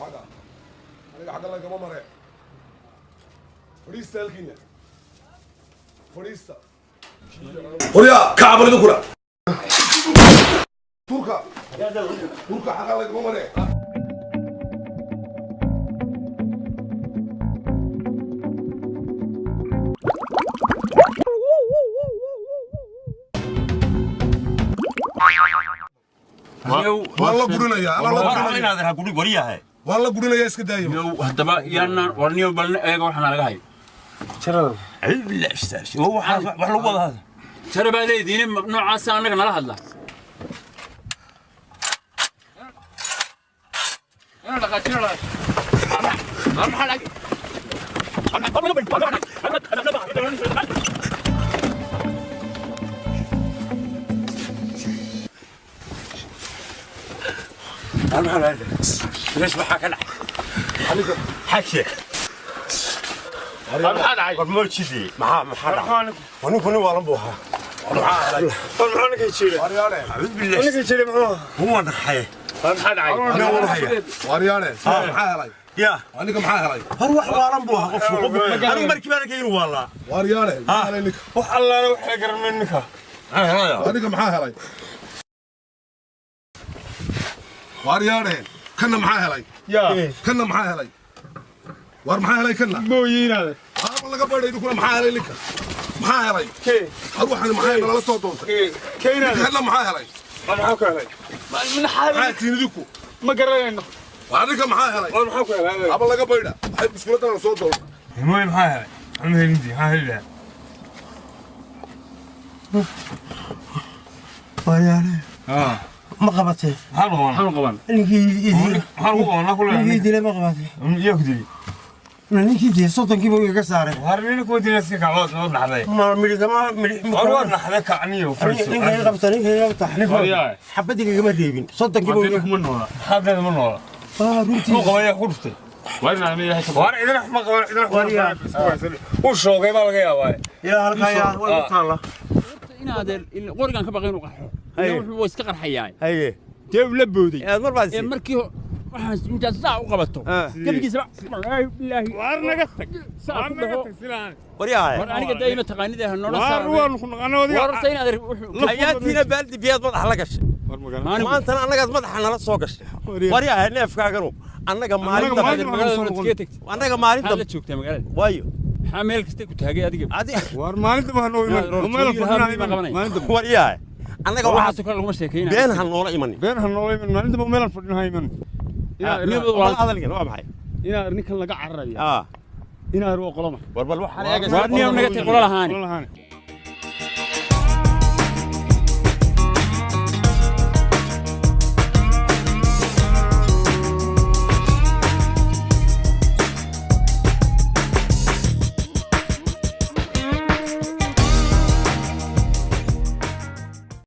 Xagga aniga xagga lagama mare. Fadhiista halkiina fadhiista. Qoryaa kacbal idinkuna turka turka, xagga lagama mare. Waan la gurinayaa, anaa la gurinaya, waan la gurinayaa, iska daaya. Haddaba yaanaan warniyo balna eega waxaana laga hayo. Jara baa leediine noocaasa annaga nala hadla. ليش maxaa ka dhacay? Xashe. War ma jidi. Maxaa dhacay? Ninku nin waalan buu ahaa. Waaryaane. Acuud billah. Huwa naxay. Waaryaane, maxaa helay? Ya. Aniga maxaa helay? War wax waalan buu ahaa qofku. Anigu markii baan arkay inuu waalaa. Waaryaane, maxaa helay ninka? Wax allaala waxay garanay ninka. Aniga maxaa helay? Waaryaane, kanna maxaa helay? Yaa. Kanna maxaa helay? Waar maxaa helay kanna? Mooyiinaade. Waaba laga baydhay idinkuna. Maxaa helay ninka? Maxaa helay? Kee? Har waxaan maxaa nalala soo doontay? Keenaade. Kanna maxaa helay? Maxaa ku helay? Maxaa tiin idinku? Ma garanayno. Waar ninka maxaa helay? War maxaa ku helay? Aba laga baydha, waxay biskuladana soo doontay. Mooy maxaa helay? Maxaa helindi? Maxaa heli lahaa? Waaryaale, ma qabatay? Maxaa lagu qabanaa? Maxaanu qaban? Ninkii idilay. Maxaa lagu qabanaa kule? Ninkii dilay ma qabatay? Yaa ku dilay? Ninkii dilay 30kiiba iga saaray. War nin ku dilay iska kaclood noo dhaxday. Ma midhigama midhi. War waa dhaxday kacniyo fariiso. Ninka iga qabta, ninka iga qabta. Waryaa. Xabadiga igama reebin, 30kiiba iga. Ma noola. Maxaa ma noola? Ah, runtii. Muxuu qabaya ku dhuftay? War idin wax ma qaban, idin wax ma qaban. Uu shoogay baa laga yaabaa. Ilaa halkaa yaa way ku taalla. Inaadeer qorigan ka baqay inuu qarxo. Wuxuu waa iska qarxayaa. Haye. Dee uu la booday. Aad mar baad ee markii waxaan intaad saa u qabato gebigiisaba, wallaahi bilaahi. War naga tag. Saa ku Naga dhaho. tag silaan. Waryaahe. War aniga dee ima taqaanid ee noola War saar. waanu ku naqanaa War adiga. horta inaadeer wuxuu Ayaatiina baaldi biyaad madaxa la gashay. War magana. Maantana annagaad madaxa nala soo gashay. Waryaahe, neefkaaganu annaga maalin Annaga dambe maalin magaalada iskaga tagtay. Annaga maalin Maxaad la dambe joogtaa magaalada? Waayo. Maxaa meel kasta ku taagay adiga? Adi. War maalinta ma noo iman. Meel fadhina iman. Maalinta Waryaahe, annaga waxaas waxaasoo kale laguma sheekeynaya. Been ha noola imanin. Been ha noola iman. Maalinta ma meel fadhina iman. Wal hadalkan waa maxay? Inaad ninkan laga cararaya. Ah. Inaad waa qoloma. War bal waxaan War niyow naga tag, qola lahaani. Qola lahaani.